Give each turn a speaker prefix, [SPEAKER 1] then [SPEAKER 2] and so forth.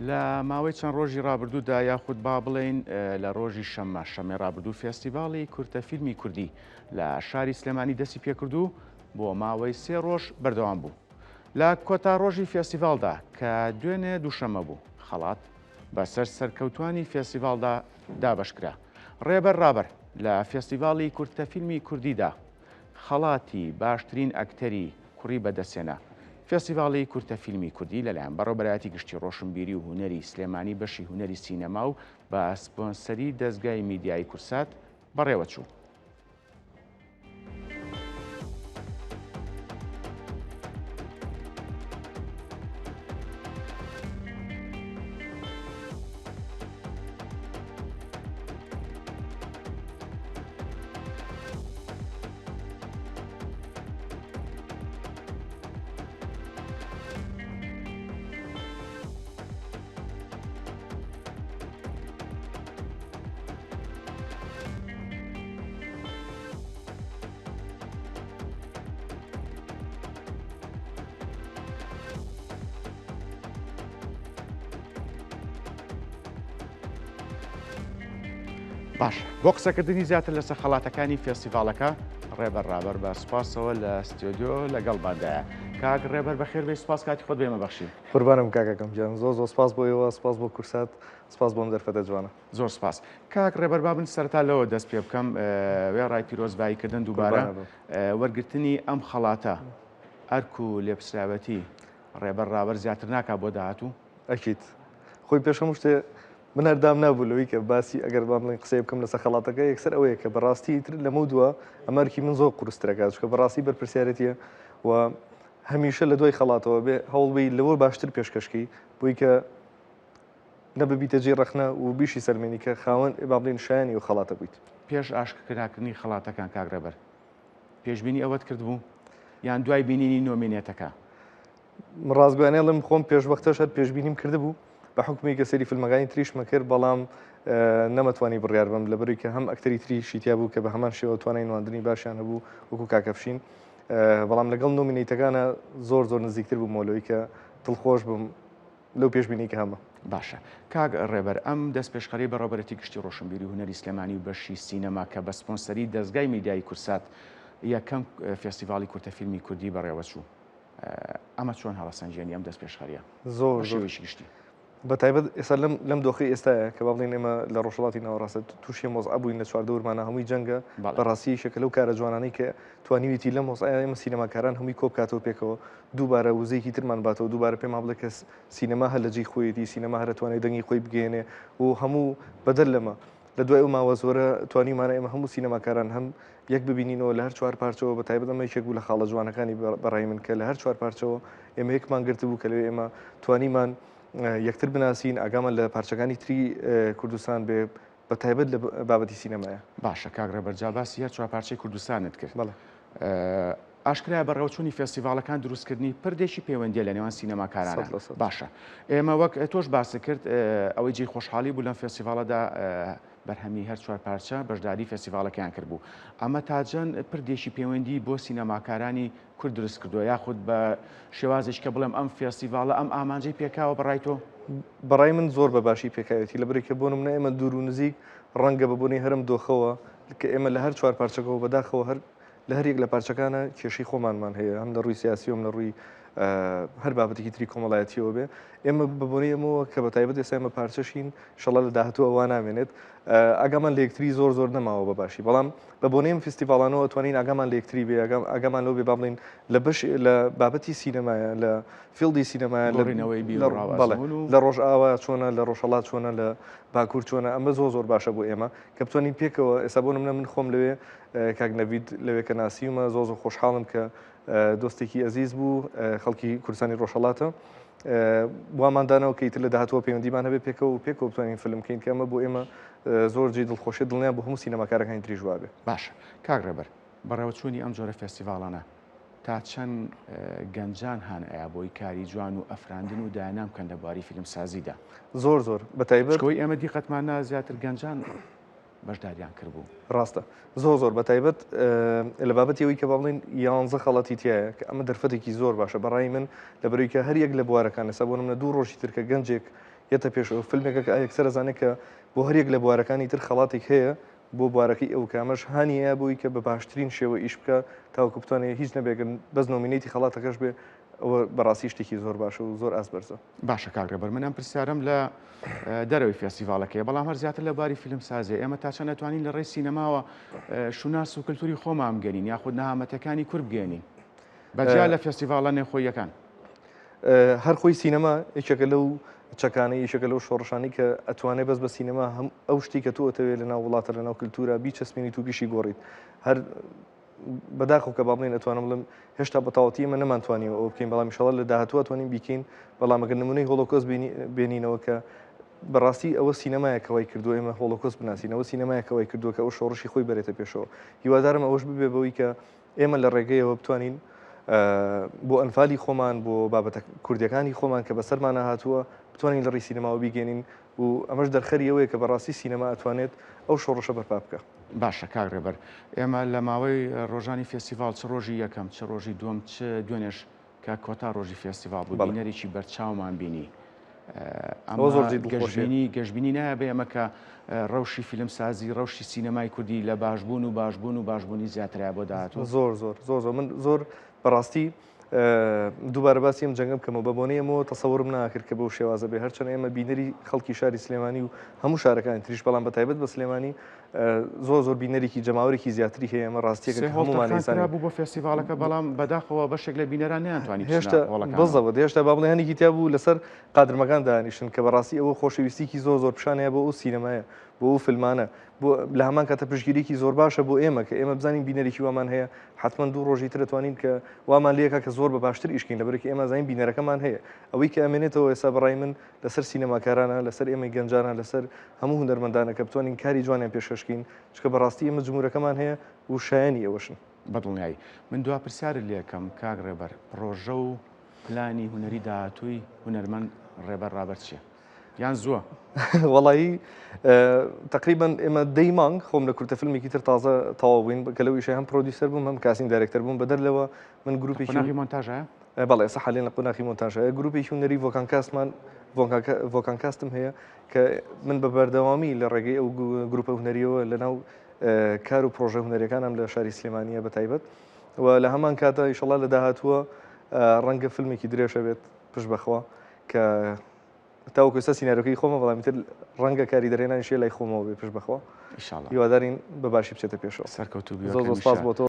[SPEAKER 1] لە ماوەی چەند ڕۆژی ڕابردوودا یاخود با بڵێین لە ڕۆژی شەممە شەمەی ڕابردوو فێستیڤاڵی کورتە فیلمی کوردی لە شاری سلێمانی دەستی پێکرد و بۆ ماوەی سێ ڕۆژ بەردەوام بوو. لە کۆتا ڕۆژی فێستیڤاڵدا کە دوێنێ دووشەممە بوو، خەڵات بەسەر سەرکەوتوانی فێستیڤاڵدا دابەشکرا. ڕێبەر ڕابەر لە فێستیڤاڵی کورتە فیلمی کوردیدا خەڵاتی باشترین ئەکتەری کوڕی بەدەستهێنا. فێستیڤاڵی کورتە فیلمی کوردی لەلایەن بەڕێوەبەرایەتی گشتی ڕۆشنبیری و هونەری سلێمانی بەشی هونەری سینەما و بە سپۆنسەری دەزگای میدیایی کورسات بەڕێوەچوو. باشە بۆ قسەکردنی زیاتر لەسەر خەڵاتەکانی فێستیڤاڵەکە ڕێبەر ڕابەر بە سوپاسەوە لە ستۆدیۆ لەگەڵماندایە. کاک ڕێبەر بەخێر بێی سوپاس کاتی خۆت بێمە بەخشی. قوربانم
[SPEAKER 2] کاکەکەم گیان زۆر زۆر سپاس بۆ ئێوە سپاس بۆ کورسات سپاس بۆ ئەم دەرفەتە جوانە.
[SPEAKER 1] زۆر سپاس کاک ڕێبەر با من سەرەتا لەوە دەست پێ بکەم وێڕای پیرۆزبایی کردن دووبارە وەرگرتنی ئەم خەڵاتە ئەرک و لێپرسراوێتی ڕێبەر ڕابەر زیاتر ناکا بۆ داهاتوو؟
[SPEAKER 2] ئەکید خۆی پێش هەموو شتێ من هەر دام نابوو لەوەی کە باسی ئەگەر با بڵێین قسەی بکەم لەسەر خەڵاتەکە یەکسەر ئەوەیە کە بەڕاستی ئیتر لەمەو دوا ئەمە ئەرکی من زۆر قورسترەکات چونکە بەڕاستی بەرپرسیارێتیە و هەمیشە لە دوای خەڵاتەوە بێ هەوڵ بی لەوە باشتر پێشکەشکەی بۆی کە نەببیتە جێی ڕەخنە و بیشی سەلمێنی کە خاوەن با بڵێین شایانی ئەو خەڵاتە بوویت.
[SPEAKER 1] پێش ئاشکراکردنی خەڵاتەکان کاک ڕێبەر پێشبینی ئەوەت کردبوو یان دوای بینینی نۆمینێتەکە؟
[SPEAKER 2] من ڕاستگۆیانە ئەڵێم خۆم پێشوەختەش هەر پێشبینیم کردبوو بە حوکمی کە سەیری فیلمەکانی تریشمە کرد بەڵام نەمەتوانی بڕیار بەم لەبەروی کە هەم ئەکتەری تریشی تیا بوو کە بە هەمان شێوە توانای نواندنی باشیان هەبوو وەکو کاک ئەفشین بەڵام لەگەڵ nominate ەکانە زۆر زۆر نزیکتر بوومەوە لەوەی کە دڵخۆش بم لەو پێشبینی کە هەمە.
[SPEAKER 1] باشە کاک ڕێبەر ئەم دەستپێشخەری بەڕێوەبەرێتی گشتی ڕۆشنبیری و هونەری سلێمانی و بەشی سینەما کە بە سپۆنسەری دەزگای میدیایی کورسات یەکەم فێستیڤاڵی کورتە فیلمی کوردی بەڕێوەچوو ئەمە چۆن هەڵەسەنگێنی ئەم دەستپێشخەریە
[SPEAKER 2] زۆر
[SPEAKER 1] بە شێوەیەکی گشتی؟
[SPEAKER 2] بە تایبەت ئێستا لەم لەم دۆخەی ئێستایە کە با بڵێین ئێمە لە ڕۆژهەڵاتی ناوەڕاستە تووشی ئەم وەزعە بووین لە چواردەورمانە هەمووی جەنگە
[SPEAKER 1] بەڵێ.
[SPEAKER 2] بەڕاستی یەکێکە لەو کارە جوانانەی کە توانیویەتی لەم وەزعەیە ئێمە سینەماکاران هەمووی کۆ بکاتەوە پێکەوە دووبارە وزەیەکی ترمان باتەوە دووبارە پێمان بڵێ کە سینەما هەر لە جێی خۆیەتی سینەما هەر ئەتوانێ دەنگی خۆی بگەیەنێ و هەموو بەدەر لەمە لە دوای ئەو ماوە زۆرە توانیومانە ئێمە هەموو سینەماکاران هەم یەک ببینینەوە لە هەر چوار پارچەوە بە تایبەت ئەمە یەکێک بوو لە خاڵە جوانەکانی بە ڕای من کە لە هەر چوار پارچەوە ئێمە یەکمان گرتبوو کە لەوێ ئێمە توانیمان یەکتر بناسین ئاگامان لە پارچەکانی تری کوردستان بێ بە تایبەت لە بابەتی سینەمایە.
[SPEAKER 1] باشە کاک ڕێبەر جا باسی هەر چوار پارچەی کوردستانت کرد.
[SPEAKER 2] بەڵێ.
[SPEAKER 1] ئاشکرایە بەڕێوەچوونی فێستیڤاڵەکان دروستکردنی پردێکی پەیوەندییە لە نێوان سینەماکارانە.
[SPEAKER 2] 100%.
[SPEAKER 1] باشە ئێمە وەک تۆش باست کرد ئەوەی جێی خۆشحاڵی بوو لەم فێستیڤاڵەدا بەرهەمی هەر چوار پارچە بەشداری فێستیڤاڵەکەیان کردبوو. ئەمە تا چەند پردێکی پەیوەندی بۆ سینەماکارانی کورد دروست کردووە یاخود بە شێوازێکی کە بڵێم ئەم فێستیڤاڵە ئەم ئامانجەی پێکاوە بە ڕای تۆ؟
[SPEAKER 2] بە ڕای من زۆر بە باشی پێکاوێتی لەبەرئەوەی کە بۆ نمونە ئێمە دوور و نزیک ڕەنگە بە بۆنەی هەرم دۆخەوە کە ئێمە لە هەر چوار پارچەکەوە بەداخەوە هەر لە هەر یەک لە پارچەکانە کێشەی خۆمانمان هەیە هەم لە ڕووی سیاسی و هەم لە ڕووی هەر بابەتێکی تری کۆمەڵایەتیەوە بێ ئێمە بە بۆنەی ئەمەوە کە بە تایبەت ئێستا ئێمە پارچەشین ئیشەڵا لە داهاتووە وا نامێنێت ئاگامان لە یەکتری زۆر زۆر نەماوە بە باشی بەڵام بە بۆنەی ئەم فیستیڤاڵانەوە توانین ئاگامان لە یەکتری بێ ئاگامان لەو بێ با بڵێین لە بەش لە بابەتی سینەمایە لە field ی سینەمایە لە
[SPEAKER 1] گۆڕینەوەی بیر و ڕا و
[SPEAKER 2] بەڵێ
[SPEAKER 1] ئەزموون و
[SPEAKER 2] لە ڕۆژئاوا چۆنە لە ڕۆژهەڵات چۆنە لە باکوور چۆنە ئەمە زۆر زۆر باشە بۆ ئێمە کە بتوانین پێکەوە ئێستا بۆ نمونە من خۆم لەوێ کاک نەڤید لەوێ کە ناسیومە زۆر زۆر خۆشحاڵم کە دۆستێکی ئەزیز بوو خەڵکی کوردستانی ڕۆژهەڵاتە وامان دانەوە کە ئیتر لە داهاتووە پەیوەندیمان هەبێ پێکەوە و پێکەوە بتوانین فیلم بکەین کە ئەمە بۆ ئێمە زۆر جێی دڵخۆشیە دڵنیام بۆ هەموو سینەماکارەکانی تریش وابێ.
[SPEAKER 1] باشە کاک ڕێبەر بەڕێوەچوونی ئەم جۆرە فێستیڤاڵانە تا چەند گەنجان هان ئەیا بۆی کاری جوان و ئەفراندن و داهێنان بکەن لە بواری فیلمسازیدا؟
[SPEAKER 2] زۆر زۆر بە تایبەت
[SPEAKER 1] چونکە ئەوەی ئێمە دیقەتمان نا زیاتر گەنجان بەشداریان کردبوو.
[SPEAKER 2] ڕاستە زۆر زۆر بە تایبەت لە بابەتی ئەوەی کە با بڵێین یانزە خەڵاتی تایە کە ئەمە دەرفەتێکی زۆر باشە بەڕای من لەبەرەوەی کە هەر یەک لە بوارەکان ئێستا بۆ نمونە دوو ڕۆژی تر کە گەنجێک یەتە پێشەوە فیلمێکە کە یەکسەر ئەزانێت کە بۆ هەریەک لە بوارەکانی تر خەڵاتێک هەیە بۆ بوارەکەی ئەو کە ئەمەش هانی ئەیا بۆی کە بە باشترین شێوە ئیش بکا تاوەکو بتوانێت هیچ نەبێت گەر بەس nominate ی خەڵاتەکەش بێ ئەوە بەڕاستی شتێکی زۆر باشە و زۆر ئاست بەرزە.
[SPEAKER 1] باشە کاک ڕێبەر من ئەم پرسیارەم لە دەرەوەی فێستیڤاڵەکەیە بەڵام هەر زیاتر لە باری فیلمسازیە ئێمە تا چەند ئەتوانین لە ڕێی سینەماوە شوناس و کلتوری خۆمان بگەنین یاخود نەهامەتەکانی کورد بگەێنین بەجیا لە فێستیڤاڵە نێوخۆییەکان؟
[SPEAKER 2] هەر خۆی سینەما یەکێکە لەو چەکانەی یەکێکە لەو شۆڕشانی کە ئەتوانێت بەس بە سینەما هەم ئەو شتی کە تۆ ئەتەوێت لەناو وڵاتە لەناو کللتورە بیچەسپێنیت و بیشی گۆڕیت هەر بەداخەوە کە با بڵێین ئەتوانم بڵێم هێشتا بە تەواوەتی ئێمە نەمانتوانیوە ئەوە بکەین بەڵام ئیشەڵا لە داهاتووە توانین بیکەین بەڵام ئەگەر نمونەی هۆڵۆکۆست بێنینەوە کە بەڕاستی ئەوە سینەمایە کە وای کردووە ئێمە هۆڵۆکۆست بناسین ئەوە سینەمایە کە وای کردووە کە ئەو شۆڕشی خۆی بەرێتە پێشەوە هیوادارم ئەوەش ببێ بەوەی کە ئێمە لە ڕێگەیەوە بتوانین بۆ ئەنفالی خۆمان بۆ بابەتە کوردیەکانی خۆمان کە بەسەرمانە هاتووە بتوانین لە ڕێی سینەماوە بیگەێنین و ئەمەش دەرخەری ئەوەیە کە بەڕاستی سینەما ئەتوانێت ئەو شۆڕشە بەرپا بکا.
[SPEAKER 1] باشە کاک ڕێبەر ئێمە لە ماوەی ڕۆژانی فێستیڤاڵ چ ڕۆژی یەکەم چ ڕۆژی دووەم چ دوێنێش کە کۆتا ڕۆژی فێستیڤاڵ بوو بینەرێکی بەرچاومان بینی
[SPEAKER 2] ئەمە زۆر جێی دڵخۆشیە.
[SPEAKER 1] گەشبینی گەشبینی نایە بە ئێمە کە ڕەوشی فیلمسازی ڕەوشی سینەمای کوردی لە باشبوون و باشبوون و باشبوونی زیاترە بۆ داهاتوو؟
[SPEAKER 2] زۆر زۆر زۆر زۆر من زۆر بەڕاستی دووبارە باسی ئەم جەنگە بکەمەوە بە بۆنەی ئەمەوە تەسەورم ناکرد کە بەو شێوازە بێ هەرچەند ئێمە بینەری خەڵکی شاری سلێمانی و هەموو شارەکانی تریش بەڵام بە تایبەت بە سلێمانی زۆر زۆر بینەرێکی جەماوەرێکی زیاتری هەیە ئەمە ڕاستیەکە
[SPEAKER 1] کە هەموومان ئەیزانین. بوو بۆ فێستیڤاڵەکە بەڵام بەداخەوە بەشێک لە بینەران نەیانتوانی بچنە
[SPEAKER 2] هێشتا
[SPEAKER 1] هۆڵەکانەوە.
[SPEAKER 2] بزەبت هێشتا با بڵێ هەنێکی تیا بوو لەسەر قادرمەکان دانیشتن کە بەڕاستی ئەوە خۆشەویستیکی زۆر زۆر پیشان هەیە بۆ ئەو سینەمایە بۆ ئەو فیلمانە بۆ لە هەمان کاتە پشتگیریکی زۆر باشە بۆ ئێمە کە ئێمە بزانین بینەرێکی وامان هەیە حتمما دوو ڕۆژی تر دەتوانین کە وامان لێکا کە زۆر بە باشتر ئیشکەین لەبەرئەوەی ئێمە زانین بینەرەکەمان هەیە ئەوەی کە ئەمێنێتەوە ئێستا بەڕای من لەسەر سینەماکارانە لەسەر ئێمەی گەنجانە لەسەر هەموو هونەرمەندانە کە بتوانین کاری جوانیان پێشکەش کەین چونکە بەڕاستی ئێمە جمهورەکەمان هەیە و شایەنی ئەوەشن.
[SPEAKER 1] بەدڵنیایی. من دوا پرسیارت لێکەم کاک ڕێبەر، پڕۆژە و پلانی هونەری داهاتووی هونەرمەند ڕێبەر ڕابەر چییە؟ یان زووە؟
[SPEAKER 2] وەڵایی تەقریبەن ئێمە دەی مانگ خۆم لە کورتە فیلمێکی تر تازە تەواو بووین کە لەو ئیشە هەم producer بووم هەم casting director بووم بەدەر لەوە من گروپێکی
[SPEAKER 1] قۆناغی مۆنتاژە؟
[SPEAKER 2] بەڵێ ئێستا حالێن لە قۆناغی مۆنتاژە گروپێکی هونەری ڤۆکانکاستمان ڤۆکانکاستم هەیە کە من بە بەردەوامی لە ڕێگەی ئەو گروپە هونەریەوە لە ناو کار و پرۆژە هونەریەکانم لە شاری سلێمانیە بە تایبەت و لە هەمان کاتە ئیشەڵا لە داهاتووە ڕەنگە فیلمێکی درێژە بێت پشت بەخوا کە تاوەکو ئێستا سیناریۆکەی خۆمە بەڵام ئیتر ڕەنگە کاری دەرهێنانیش لای خۆمەوە بێ پشت بەخوا
[SPEAKER 1] ئیشاڵا
[SPEAKER 2] هیوادارین بە باشی بچێتە پێشەوە
[SPEAKER 1] سەرکەوتوو بی
[SPEAKER 2] زۆر زۆر سپاس بۆ تۆ.